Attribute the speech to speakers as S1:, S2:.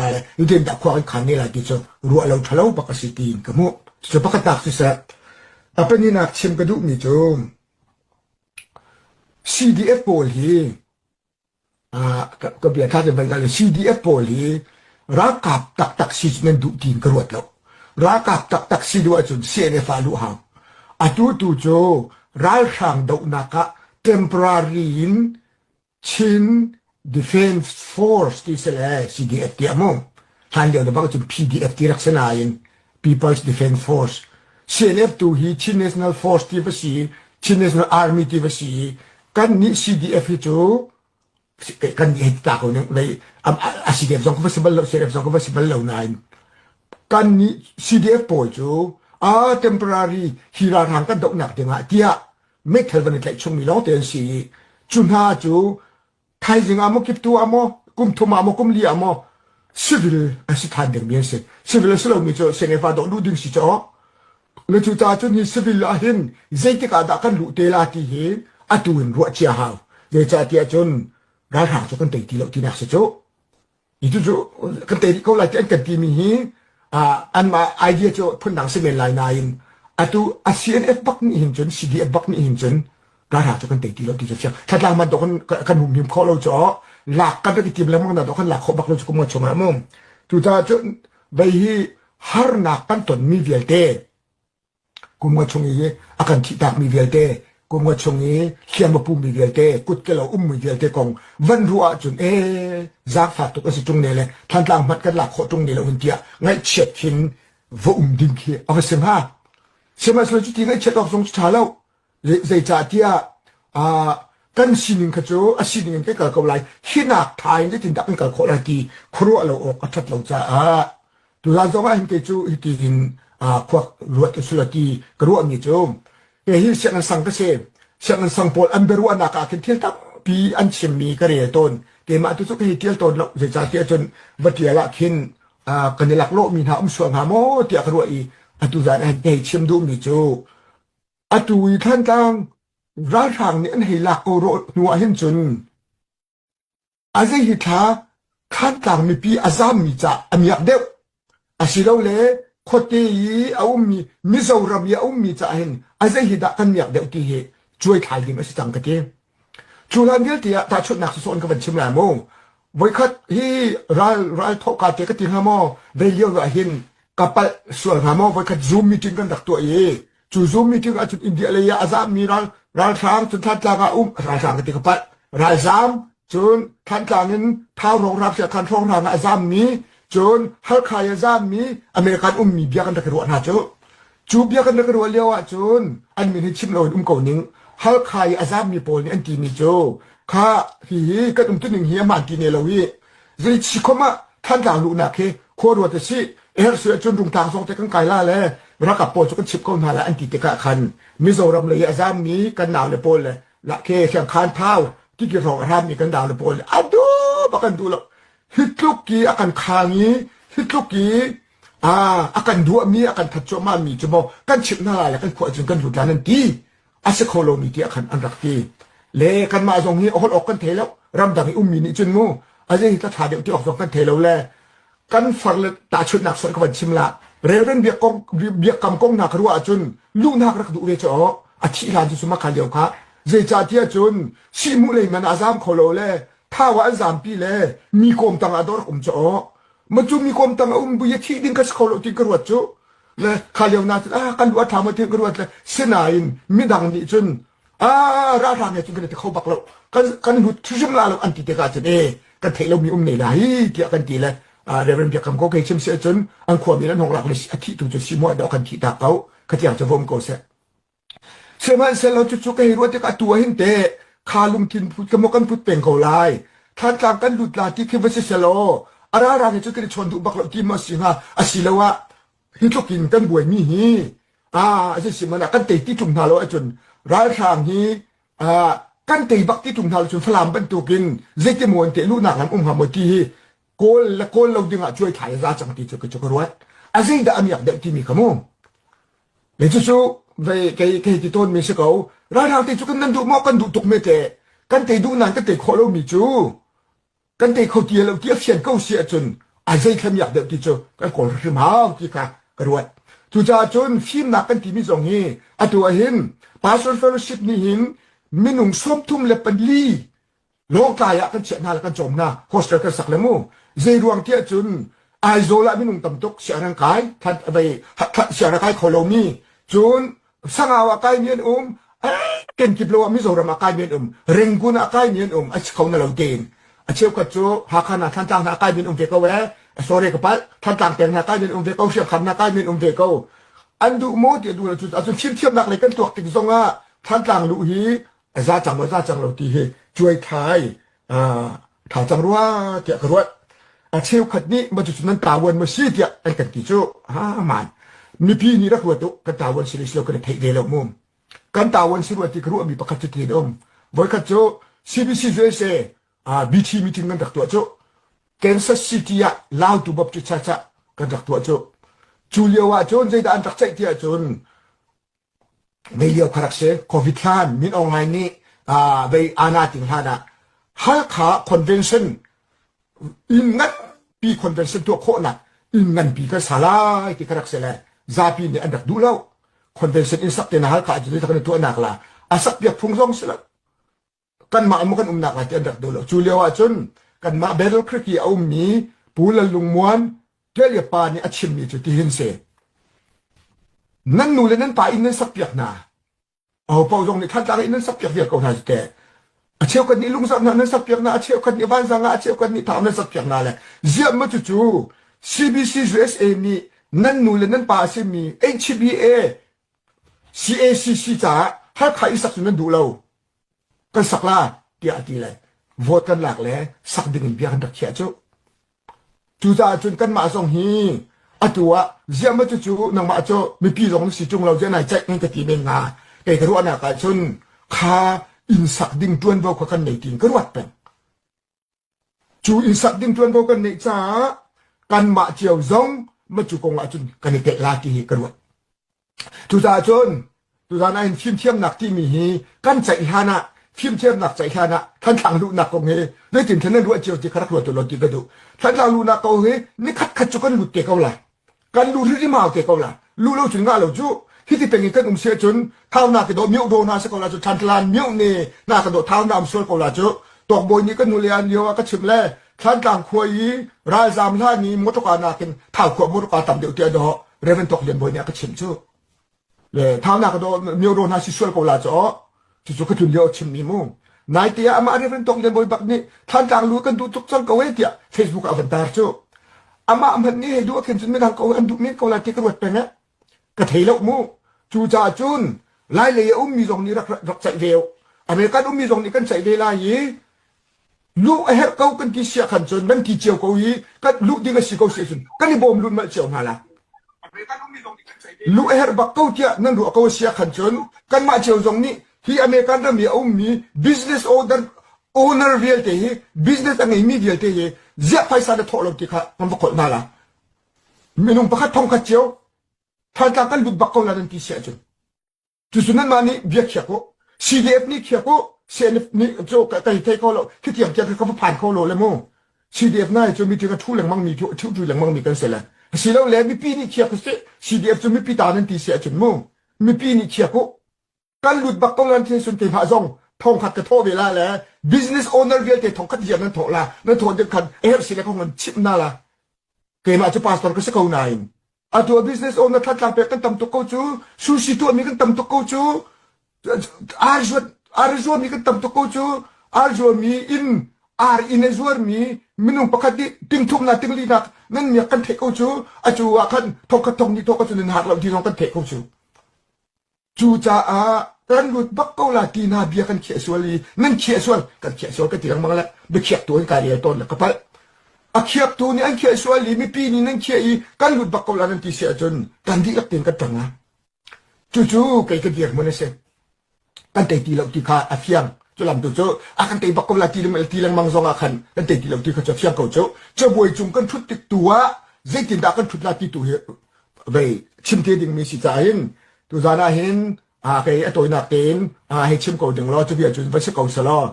S1: lai le zeitin dah khua kan khan ne lai ti cu ruah lo ṭhalo bak a si tiin ka hmuh. Cucu pakhatnak siseh, a pahnihnak chim ka duhmi cu CDF pawl hi ka bia tha te van kal CDF pawl hi ralkap taktak si cu nan duh tiin ka ruat lo. Ralkap taktak si duh ahcun CNF ah luh hau. Atu tu cu ralhrang dohnak ah temporary in Chin Defence Force ti si le CDF tiah mu. Hlan lio na bak cun PDF ti rak si nain People's Defence Force. CNF tu hi Chin National Force ti va si, Chin National Army ti va si kan nih CDF hi cu kan nih hei ta ko ning lei a CDF zong ka va si bal lo CDF zong ka va si bal lo nain kan nih CDF pawl cu a temporary hi ralhrang kan dohnak dingah tiah meithal van i tlaih chungmi lawng te an si i cu hna cu thaizing ah maw kiptu ah maw kum thum ah maw kum li ah maw civil an si than dingmi an si civil a si lomi cu CNF ah dawh luh ding si caw na cu caah cun hi civil ah hin zeitik ah dah kan luh te la ti hi atu in ruah cia hau zeicah tiah cun ralhrang cu kan tei ti lo tinak si cu Cucu kan tei rih ko lai ti an kan timi hi anmah idea cu phundang si men lai nain atu a CNF bak nih hin cun CDF bak nih hin cun ralhrang cu kan tei ti lo ti cu fiang thlatlang man dawh kan kan humhim khawh lo cu lak kan rak i tim lengmang na dawh kan lak khawh bak lo cu kum chung ah mu cucaah cun vei hi harnak kan tonmi vialte Kum nga chung i a kan thihtakmi vialte, kum nga chung i hliam a pummi vialte, kutke lo ummi vialte kong van ruah ahcun ee zaangfak tuk a si ṭung ne le Thantlang hmanh kan lak khawh ṭung ne lo hin tiah ngaihchiat khin va um ding khi a va si hnga. Sihmanhsehlaw cuti ngaihchiat awk zong cu ṭha lo. Zeicahtiah kan sining kha cu a sining in kan kal ko lai. Hinak ṭha in zeitindah kan kal khawh lai ti khuaruah lo awk a ṭhat lo caah tuzaan zong ah hin kei cu hiti in khua ruat usula ti ka ruahmi cu kei hi sianginn sang ka si. Sianginn sang pawl an biaruahnak ah khin thil tampi an chimmi ka rel tawn. Keimah tu cu ka hei ṭial tawn lo. Zeicahtiah cun va ṭial ah khin kan i laklawhmi hna um sual hnga maw tiah ka ruah i atu zaan ah hin ka hei chim duhmi cu Atu i Thantlang ralhrang nih an hei lak ko rawh hnu ah hin cun a zei hi thla Thantlang mipi a zammi ca a miak deuh asilole khuate i a ummi Mizoram i a ummi ca hin a zei hi dah kan miak deuh ti hi cuai thlai ding a si cang ka ti. Cu hlan vialte ah tahchunhnak sawsawh in ka van chim lai mu. Voikhat hi ral ral thawhka te ka ti hnga maw vei lio ah hin ka palh sual hnga maw voikhat Zoom meeting kan rak tuah i Cu Zoom meeting ahcun India lei ah a zammi ral ralhrang cun Thantlang ah um ralhrang ka ti ka palh ralzam cun Thantlang in Thau hrawnghrang Siakhan hrawnghrang ah a zammi cun Halkha i a zammi American ummi bia kan rak i ruah hna cu cu bia kan rak i ruah lio ahcun an min hi chim loin um ko ning Halkha i a zammi pawl nih an timi cu kha hihi kan umtuning hi a hmaan ti ne lo i zei chikhom ah Thantlang luhnak hi khua ruat a si herh si ahcun Rungtlang zong te kan kai la le ralkap pawl cu kan chip ko hna lai an ti tikah khan Mizoram lei a zammi kan nau le pawl le lahke Hriangkhan Thau tikir hrawng a hrammi kan nau le pawl le a duh bak kan duh lo hi tluk i a kan khang i hi tluk i a kan duahmi a kan that cuahmah mi cu maw kan chimh hna lai le kan khua cun kan lut lan an ti a si kho lomi tiah khan an rak ti le kanmah zong hi holh awk kan thei lo ramdang i ummi nih cun mu a zei hi tha deuh ti awk zong kan thei lo le kan far le tahchunhnak soi ka van chim la relren biakam biakam kong hna ka ruah ahcun luhnak rak duh ve cu a thih hlan cu suma kha lio kha zeicah tiah cun sihmuh lei man a zam kho lo le thau ah an zampi le mi kawm tang ah dawr um cu ma cu mi kawm tang a um bu i thih ding ka si kho lo ti ka ruat cu le kha lio na cun ah kan lu a ṭha maw ti ka ruat le sinain midang nih cun ah ralhrang he cun kan i ti kho bak lo kan kan lut hrim la lo an ti tikah cun e kan theih lomi um ne la hi tiah kan ti le Reverend Biakam ko kei chim si ahcun an khuami an hong lak le a thih tu cu si muah dawh kan thih tak ko khatiang cu vom ko seh Sihmanhsehlaw cucu ka hei ruah tikah atu ah hin teh kha lungthin put ka maw kan put peng ko lai. Thlantlang kan lut la ti khi va si selaw a ralrang hi cu kan i chawn duh bak lo ti maw a si hnga asiloah hi tluk in kan buaimi hi ah a si si man ah kan tei ti ṭung hna lo ahcun ralhrang hi ah kan tei bak ti ṭung hna lo cun Falam bantukin zeiti maw an teh luhnak lam um hnga maw ti hi kawl le kawl lo dingah cuai thlai a za cang ti cu ka cu ka ruat. A zeidah a miak deuh timi kha mu. Le cucu vei kei kei ti tawn mi si ko. Ralhrang te cu kan nan duh maw kan duh tuk me te. Kan tei duh nain kan tei khawh lomi cu kan tei kho ti lo ti a fian ko si ahcun A zei thlamiak deuh ti cu kan kawl hrim hau ti kha ka ruat. Cucaah cun fimnak kan timi zong hi atu ah hin Pastor Fellowship nih hin minung 34 Lawngtlai ah kan chiah hna le kan cawm hna hostel kan sak le mu zei ruang tiah cun Aizawl ah minung tam tuk sianginn kai sianginn kai kho lomi cun Sangau ah kai mi an um kenkip lo ah Mizoram ah kai mi an um Rangoon ah kai mi an um a si kho na lo tein a cheukhat cu Hakha hna Thantlang hna kai mi an um ve ko ee sorry ka palh Thantlang peng hna kai mi an um ve ko Hriangkhan hna kai mi an um ve ko an duh maw ti duh lo cu acun fimthiamnak lei kan tuak tik zong ah Thantlang luh hi a za cang maw za cang lo ti hi cuai thai tha cang rua tiah ka ruat a cheukhat nih ma cu nan tawan ma si tiah an kan ti cu ha man mipi nih rak ruat u kan tawan si le si lo kan i theih ve lo mu kan tawan si rua ti ka ruah mi pakhat cu ti um voikhat cu CBC USA BT meeting kan rak tuah cu Kansas City ah Lautu Baptist Church ah kan rak tuah cu cu lio ah cun zeidah an rak ceih ti ahcun Mei lio kha rak si. Covid hlan Min Aung Hlaing nih vei ana ting hlan ah Halkha Convention inn nganpi convention tuah khawhnak inn nganpi kan sa lai ti kha rak si le zapi nih an rak duh lo. Convention inn sak te na Halkha ah cu kan tuahnak la a sak piak phung zong si lo. Kanmah maw kan umnak lai ti an rak duh lo. Cu lio ah cun kanmah Battle Creek i a ummi Pu Lal Lung Muan Ṭialia pa nih a chimmi cu tihin si. Nan nu le nan pa inn nan sakpiak hna. Ahopaoh zong nih Thantlang inn nan sakpiak viar ko hna cu teh. A cheukhat nih lungzarh hna nan sakpiak hna, a cheukhat nih vanzang ah, a cheukhat nih thau nan sakpiak hna le ziah maw cucu CBC USA nih nan nu le nan pa a simi HBA CACC caah Halkha i sak cu nan duh lo. Kan sak la tiah a ti le vote kan lak le sak ding in bia kan rak khiah cu. Cucaah cun kanmah zong hi atu ah ziah maw cucu nangmah cu mipi zong na si ṭung lo ziah nai ceih nan ka ti men hnga. Kei ka ruahnak ah cun kha inn sak ding ṭuanvo kha kan nei tiin ka ruat peng. Cu inn sak ding ṭuanvo kan neih caah kanmah cio zong mah cu kong ah cun kan i telh la ti hi ka ruat. Cucaah cun tuzaan ah hin fimthiamnak timi hi kan ceih hlan ah fimthiamnak ceih hlan ah Thantlang luhnak kong hi zeitin thlen nan ruah cio ti kha rak ruat law ti ka duh. Thantlang luhnak kong hi nikhat khat cu kan lut te ko lai. Kan lut hrim hau te ko lai. Luh lo cun ngah lo cu hiti peng in kan um si ahcun thau na ka dawh mioh do hna si ko la cu Thantlang mioh ne na ka dawh thau na um sual ko la cu tawkbawi nih kan nu le an lio ah ka chimh le Thlantlang khua i ralzaam hlan i motorka nakin Thau khua motorka tam deuh tiah dawh Reverend Tawk Lian Bawi nih a ka chimh cu. Le Thau nak dawh miodo hna si sual ko la cu cucu ka tlun lio a chimmi mu. Naite ah amah Reverend Tawk Lian Bawi bak nih Thlantlang lu kan duh tuk cang ko eh tiah Facebook ah a van tar cu. Amah hmanh nih hei duh a khin cun midang ko an duh men ko la ti ka ruat peng eh. Ka thei lo mu. Cucaah cun Lai lei a ummi zong nih rak rak ceih ve u. American ummi zong nih kan ceih ve lai i luh a herh ko kan ti sia khan cun nan ti cio ko i kan luh ding a si ko si cun kan i bawm lut malh cio hna la luh a herh bak ko tiah nan ruah ko sia khan cun kanmah cio zong nih hi American ram i a ummi business owner owner vialte hi business a ngeimi vialte hi ziah phaisa na thawh lo ti kha kan va kholh hna la minung pakhat thongkhat cio Thantlang kan lut bak ko la nan ti si ahcun Cucu nanmah nih bia khiak u. CDF nih khiak u. CNF nih cu ka ka thei kho lo. Khi tiang tiang ka va phan kho lo le mu. CDF nai cu meeting a thu lengmang mi thu thu lengmang mi kan si le. Si lo le mipi nih khiak si. CDF cu mipi ta nan ti si ahcun mu. Mipi nih khiak u. Kan lut bak ko lan thil sun te hmah zong thongkhat ka thawh ve la le business owner vialte thongkhat ziar nan thawh la nan thawh ding khan a si le kong nan chimh na la keimah cu pastor ka si ko nain atu a business owner thlatlang pek kan tam tuk ko cu sushi tuahmi kan tam tuk ko cu ar zuat ar zuarmi kan tam tuk ko cu ar zuarmi inn ar inn a zuarmi minung pakhat nih ting thum na ting li nak nan miak kan theih ko cu acu ah khan thongkhat thong ni thok cu nan har lo ti zong kan theih ko cu Cucaah kan lut bak ko la ti hna bia kan khiah sual i nan khiah sual kan khiah sual ka ti lengmang le biakhiaktu an kai rel tawn le ka palh. A khiaktu nih an khiah sual i mipi nih nan khiah i kan lut bak ko la nan ti si ahcun kan dihlak tein kan ṭang la. Cucu kei ka dirhmun a si. Kan tei ti lo ti kha a fiang. Cu lam tu cu a kan tei bak ko la ti ti lengmang zong ah khan kan tei ti lo ti kha cu a fiang ko cu. Cabuai cung kan ṭhut tik tu ah zeitindah kan ṭhut la ti tu hi vei chim te dingmi si caah hin tuzan ah hin kei a tawinak tein hei chim ko ding law cu bia cun va si ko selaw.